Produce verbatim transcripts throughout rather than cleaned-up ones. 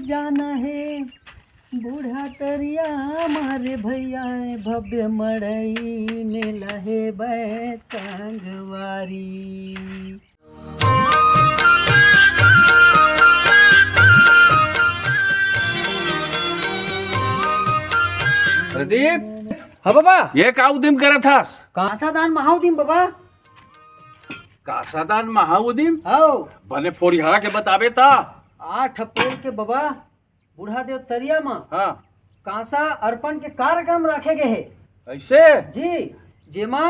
जाना हे बूढ़ा तरिया मारे भैया, भव्य मड़ई मेला हे बै संगवारी। प्रदीप, हाँ बाबा। ये का उदिम करत हस? कांसा दान महाउदिम बाबा। कांसा दान महाउदिम? हाँ। बने फोरिहा के बताबे ता। आठ अप्रैल के बाबा, बूढ़ा देव तरिया म हाँ। कांसा अर्पण के कार्यक्रम राखे गे हे। ऐसे? जी, जेमा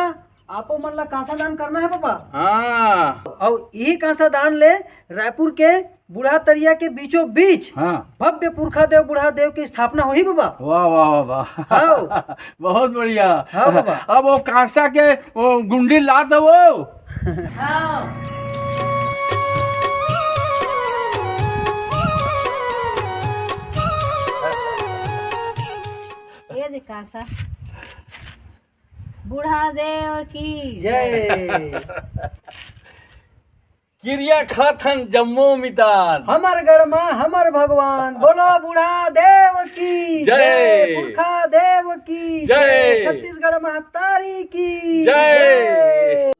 आपो मन ला कांसा दान करना हे बाबा। हाँ। अउ इही कांसा दान ले रायपुर के बूढ़ा तरिया के बीचों बीच हाँ। भव्य पुरखा देव बूढ़ा देव के स्थापना होही बाबा। वाह, वाह, वाह, वाह। हाँ। बहुत बढ़िया। हाँ बाबा। अब वो कांसा के वो गुंडी ला दो वो। हाँ। ये दे कांसा। बूढ़ा देव की जय। किरिया खाथन जम्मो मितान। हमर गढ़ मा हमर भगवान, बोलो बूढ़ा देव की जय। पुरखा देव की जय। छत्तीसगढ़ महतारी की जय। जय।